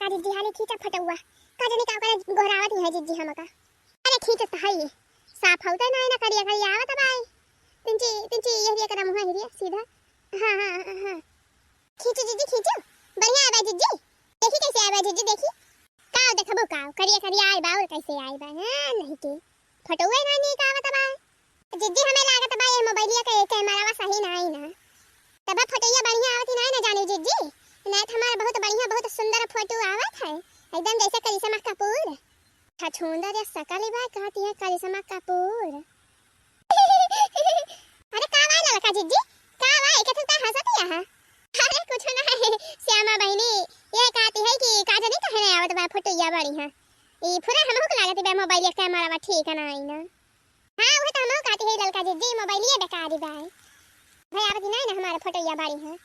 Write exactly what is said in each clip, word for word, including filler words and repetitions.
अरे जिज्जी, हाली खींचा फोटोवा। का जाने का ओकरा गोहरावत ही है जिज्जी हमका। अरे खींचत त हई, साफ होते नाई ना, करिया करिया आवत बाय। तिनची, तिनची, ये हिरिया करा मुहा हिरिया, सीधा। हाँ, हाँ, हाँ, हाँ। खींचो जिज्जी, खींचो। बढ़िया आवा जिज्जी। देखी कैसे आवा जिज्जी, देखी। का देखबो का, करिया करिया आए बा और कैसे आए बा। हाँ, नहीं के। फोटोवे ना नीक आवत बा। जिज्जी, हमें लागत बा ये मोबाइलिया के कैमरावा सही नाई ना। तब फोटोया बढ़िया आवत ही नाई ना जानी जिज्जी। नहीं तो हमारा बहुत बढ़िया, बहुत सुंदर फोटो आवत है। एकदम जैसे करिश्मा कपूर। छछूंदर या सकल बा, कहती है करिश्मा कपूर। अरे का बा ललका जिज्जी? का बा? एके तो का हंसत या है? अरे कुछ ना है, श्यामा बहिनी, ये कहती है कि का जाने काहे नहीं आवत बा फोटोया बढ़िया। ई पूरा हमहू के लागत बा मोबाइल के कैमरा बा ठीक ना आई ना। हाँ, उहे तो हमहू कहती है ललका जिज्जी, मोबाइलिया बेकार बा। भाई आवत ही नहीं ना हमारे फोटोया बढ़िया।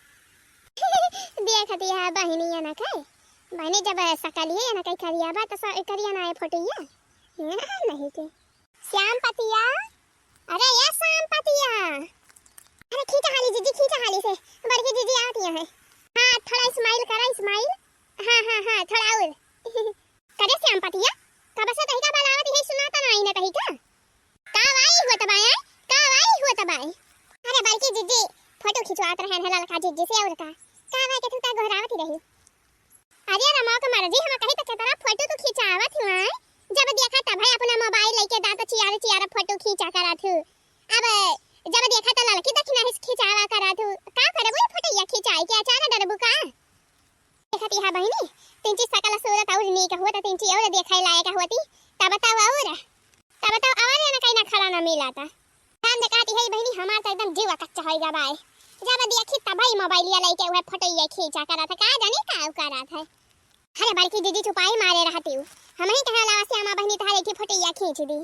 देखती है बहिनी ये ना कहे। बहिनी जब सकलिए ये ना कहीं करिया बा तो स-, करिया ना है फोटोया। ये ना नहीं के। श्याम पतिया, अरे ये श्याम पतिया। अरे खींचा हाली जिज्जी, खींचा हाली से। बड़की जिज्जी आवत ही है। हाँ, थोड़ा smile करा, smile। हाँ, हाँ, हाँ, थोड़ा और। करे श्याम पतिया, कब से तहिका बलावत ही, सुनाता ना आई ना तहिका। का वाई हुआ तबाय, का वाई हुआ तबाय। अरे बड़की जिज्जी, फोटो खिंचवात रहन है ललका जिज्जी से और का। का वाई के तू ता गोहरावत ही रही। अरे रमा के मर्जी, हम कही तो केतना फोटो तू खिंचावत हुआ है। जब देखा तब है अपना मोबाइल लेके दांत चियार चियार फोटो खींचा करत हूँ। अब जब देखा तो लड़की दक्षिणा ही खिंचावा करत हूँ। का करबू ये फोटो या खिंचाई के, अचार डरबू का? देखत यह बहिनी, तिनची सकल सूरत और नीक होत, तिनची और देखे लायक होती, तब तो और, तब तो और ये ना कहीं ना खड़ा ना मिला था। राम दे कहती है बहिनी, हमार तो एकदम जीवा कच्चा होई गा बाय। जब देखी तब ही मोबाइलिया लेके वह फोटो ये खींचा करा था, का जानी का करा था। अरे बड़की जिज्जी चुपाई मारे रहती हूँ, हम ही कहाँ लावा श्यामा बहिनी तहार एक ही फोटो ये खींच दी।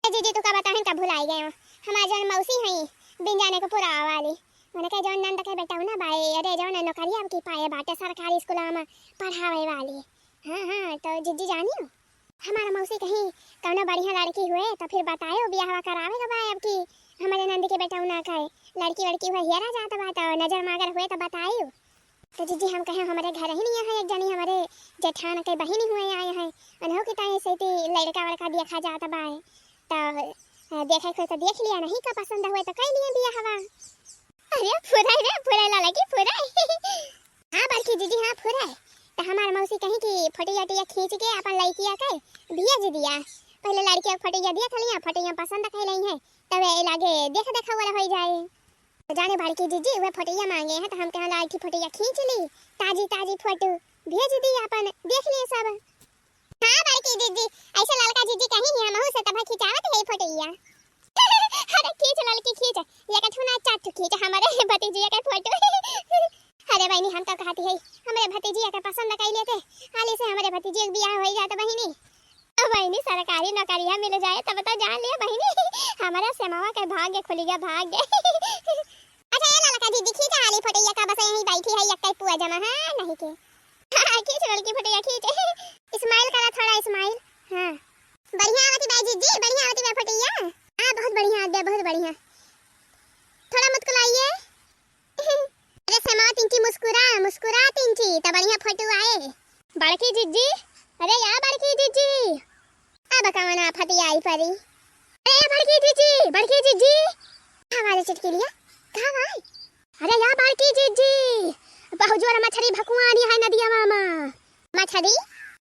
ए जिज्जी, तू का बताहिन का भुलाई गए हो। हमार जौन मौसी हई, बिन जाने को पुरावा वाली, उनके जौन नंद के बेटौना बाए, अरे जौन नौकरिया अब की पाए बाटे सरकारी स्कूल में पढ़ावे वाली। हाँ, हाँ, तो जिज्जी जानियो, हमार मौसी कहीं कौनो बढ़िया लड़की हुए तो फिर बतायो, बियाहवा करावे के बाए अब की हमारे नंद के बेटौना का लड़की वड़की हुए हेरा जात बा, तो नजर में अगर हुए तो बतायो। तो जिज्जी हम कहे हमरे घर ही नहीं है, एक जनी हमरे जेठान के बहिनी हुए आए हैं, उन्हों की ताई से ती लड़का वड़का देखा जात बाए, तो, अ, देखे के तो देख लिया, नहीं का पसंद हुए तो कह लिया बियाहवा। अरे फुराई रे, फुराई ललकी फुराई। हाँ बड़की जिज्जी, हाँ फुराई। तो हमार मौसी कहीं कि फोटो वोटिया खींच के अपन लड़किया के भेज दिया, पहले लड़किया के फोटो देख लिया, फोटो पसंद कह ली है, तब ए लागे देख देखा वाला हो जाए। तो जाने बड़की जिज्जी, वह फोटोया मांगे हैं, तो हम कहा लाल की फोटोया खींच ली, ताजी ताजी फोटो भेज दी, अपन देख लिए सब। हाँ बड़की जिज्जी, ऐसे ललका जिज्जी कहीं ही हमहू से तब खिंचावत है फोटोया। अरे खींच ललकी खींच, ये कठुना चाट खींच, हमारे भतीजिया के फोटो। अरे बहिनी, हम तो कहती है, हमरे भतीजिया के पसंद कर लेते, हाली से हमरे भतीजिया के बियाह हो जात बहिनी। अब बहिनी, सरकारी नौकरिया मिल जाए, तब तो जान लिया बहिनी, हमारा श्यामवा के भाग्य खुल गया, भाग्य। अच्छा, ए ललका जिज्जी, खींचा हाली फोटोया का, बस यहीं बैठी है, यक्का पुआ जमा, हाँ, नहीं के। हाँ, खींच ललकी फोटोया, खींच। Smile करा थोड़ा, smile। हाँ। बढ़िया आवती बा जिज्जी, बढ़िया आवती बा फोटोया। हाँ, बहुत बढ़िया आवती बा, बहुत बढ़िया। थोड़ा मुस्कुराइए। अरे श्यामा तिनची मुस्कुरा, मुस्कुरा तिनची, त बढ़िया फोटो आए। बड़की जिज्जी, अरे या बड़की जिज्जी, अब कवन आफत आई परी? अरे या बड़की जिज्जी, बड़की जिज्जी, का वाले चटकीलिया, का वाई? अरे या बड़की जिज्जी, बहुत जोर मछरी भकुआनी है नदिया मामा। मछरी?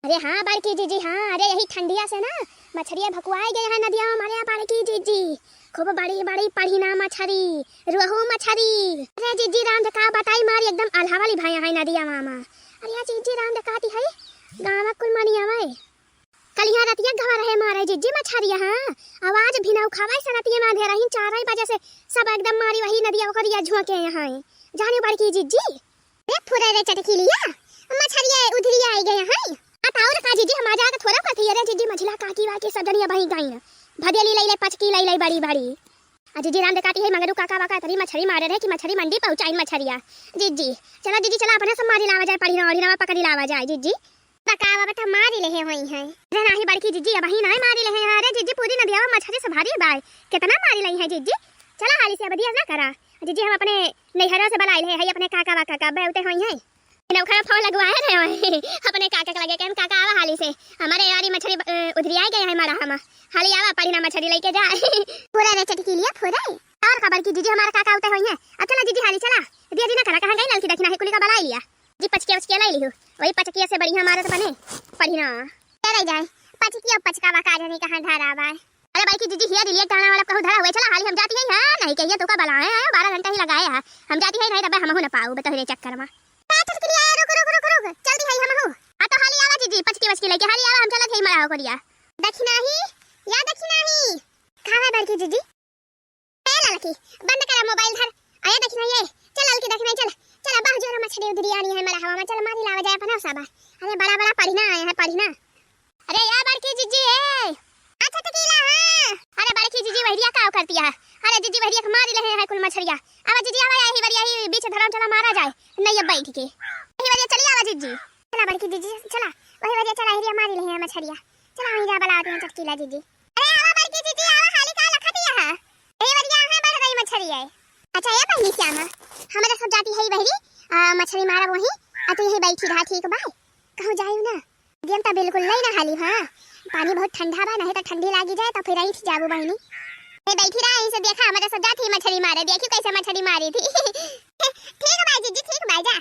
अरे हाँ बड़की जिज्जी, हाँ, अरे यही ठंडिया से ना मछरिया भकुआई गए हैं नदिया में, अरे बड़की जिज्जी, खूब बड़ी बड़ी पढ़ीना मछरी, रोहू मछरी। अरे जिज्जी राम दे का बताई मारी, एकदम अल्हा वाली भया है नदिया मामा। अरे या जिज्जी राम दे कहती है, गाँव कुल मनिया में कल यहाँ रतिया गवा रहे मारे जिज्जी मछरिया, हाँ, आवाज भी ना उखावा से रतिया में अंधेरा ही चार बजे से सब एकदम मारी वही नदिया ओकरिया झोंके यहाँ, जाने बड़की जिज्जी। रे फुरे रे चटकीलिया, मछरिया उधरी आई गए हैं। आ ताऊ रे का जिज्जी, हम आ जाके थोड़ा कहती है रे जिज्जी, मझिला काकी वाकी सब जनी अबही गई ना। भदेली लई ले, पचकी लई ले बड़ी बड़ी। आ जिज्जी राम दे कहती है, मगरू काका वाका तरी मछरी मारे रहे कि मछरी मंडी पहुँचाइन मछरिया। जिज्जी, चला जिज्जी, चला अपने सब मारी लावा जाए, पढ़ी ना, पकड़ी लावा जाए जिज्जी। बकावा बता मारी लेहे होई हैं। अरे नाही बड़की जिज्जी, अबही नाही मारी लेहे हैं। अरे जिज्जी, पूरी नदिया में मछरी से भारी बाय, कितना मारी लई है जिज्जी। चला हाली से अब दिया ना करा जिज्जी, हम अपने नैहरा से बलाई ले है, अपने काका वाका का बेवते होई हैं। नौखा फोन लगवाए रहे हैं। अपने काका के लगे, कहन, "काका, आवा हाली से, हमारे यारी मछरी, अ, उधरी आए गए हैं मड़हा मा, हाली आवा, पढ़ी ना मछरी लेके जा।" फोरा रे चटकीलिया, फोरा। और खबर की जीजी, हमारा काका उठे होइहैं। अब चला जीजी, हाली चला, दिया जी ना करा, कहाँ गई ललकी दखिना है, कुली का बलाई लिया। जी पचकिया उचकिया लाई लिहू, वही पचकिया से बढ़िया मारत बने, पढ़ी ना। चला जाए, पचकिया पचका बा, का जाने कहाँ धरा बा। अरे बड़की जीजी, हिया दिलिया गाना वाला कहूँ धरा हुए, चला हाली हम जाती है, हाँ, नहीं कहिए तो का बलाए हैं, बारह घंटा ही लगाए हैं, हम जाती है, नहीं तबे हमहू न पाऊ तोहरे चक्कर मा। का चटकीलिया, रुक, रुक, रुक, रुक, चल दी है हमहू। आ तो हाली आवा जीजी, पचकी वचकी लेके हाली आवा, हम चलत है मड़हा कोरिया। दखिनाही, या दखिनाही। का है बड़की जीजी? ए ललकी, बंद करा मोबाइल धर। अरे दखिनाही, चल ललकी दखिनाही, चल। चल, अब जोर मछली उधरी आनी है मड़हवा मा, चल मारी लावा जाए अपना साबा। अरे बड़ा बड़ा पढ़ी ना आए हैं, पढ़ी ना। अरे या बड़की जीजी, ए। अच्छा, टकीला, हाँ। अरे बड़की जीजी, वहरिया का करती है? अरे जीजी, वहरिया के मारी ले हैं कुल मछरिया। अब जीजी, अब यही वरिया ही बीच धरम चला मारा जाए। नहीं, अब बैठ के। वही वरिया चली आवा जीजी। चला बड़की जीजी, चला। वही वरिया चला, हिरिया मारी ले हैं मछरिया। चला, वहीं जा बलावती हैं चटकीला जीजी। अरे आवा बड़की जीजी, आवा, हाली का लखा दिया है? यही वरिया है, बढ़ गई मछरिया। अच्छा, ये बहिनी श्यामा, हमारे सब जाती है बहरी, आ, मछरी मारा वहीं, आ तू यहीं बैठी रहा, ठीक बा? कहूँ जायू ना? दियम त बिल्कुल नहीं नहाली, हाँ। पानी बहुत ठंडा बा, नहीं तो ठंडी लागी जाए तो फिर ऐंठ जाबू बहिनी। ए, बैठी रहा, ऐसे देखा, हमारे सब जाती मछली मारे, देखी कैसे मछली मारी थी। ठीक बा जीजी, ठीक बा, जा।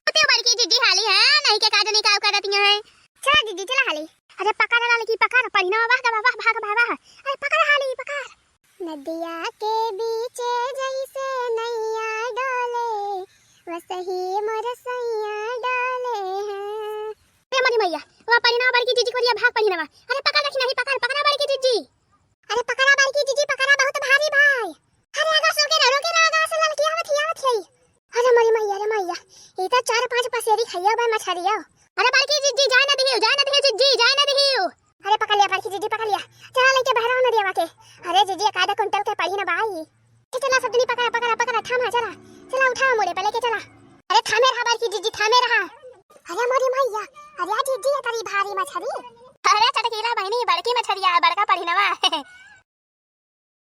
उते बड़की जीजी हाली है, नहीं के काजनी का करत है। चला जीजी, चला हाली। अरे पकड़ ललकी, पकड़, पढ़ी ना, वाह, वाह, वाह, भाग, वाह, वाह। अरे पकड़ हाली, पकड़। नदिया के बीचे जैसे नैया डोले, वसही मोर सैया डोले हैं। ए मोरी मैया, वा पढ़ी ना बड़की जीजी कोरिया भाग पढ़ी ना वा। अरे पकड़ रखी नहीं, पकड़, पकड़ा बड़की जीजी। अरे पकड़ा बड़की जीजी, पकड़ा बहुत भारी भाई। अरे आगा से रोके ना, रोके ना, आगा से ललकी आवत ही, आवत ही। अरे मोरी मैया, रे मैया, ई तो चार पांच पसेरी खैया बा मछरिया। अरे बड़की जीजी, जाए ना दिहियो, जाए ना दिहियो जीजी, जाए ना दिहियो। अरे पकड़ लिया बड़की जीजी, पकड़ लिया। चला लेके बहरा ना दिया के। अरे जीजी, एक आधा कुंटल के पड़ी ना भाई। चला सब जनी पकड़ा, पकड़ा, पकड़ा, थामा, चला। चला उठावा मोरे पे लेके चला। अरे थामे रहा बड़की जीजी, थामे रहा। अरे मोरी मैया, अरे आ जीजी, ये तरी भारी मछरी। अरे चटकीला बहिनी, बड़की मछरिया है, बड़का पड़ी ना बा।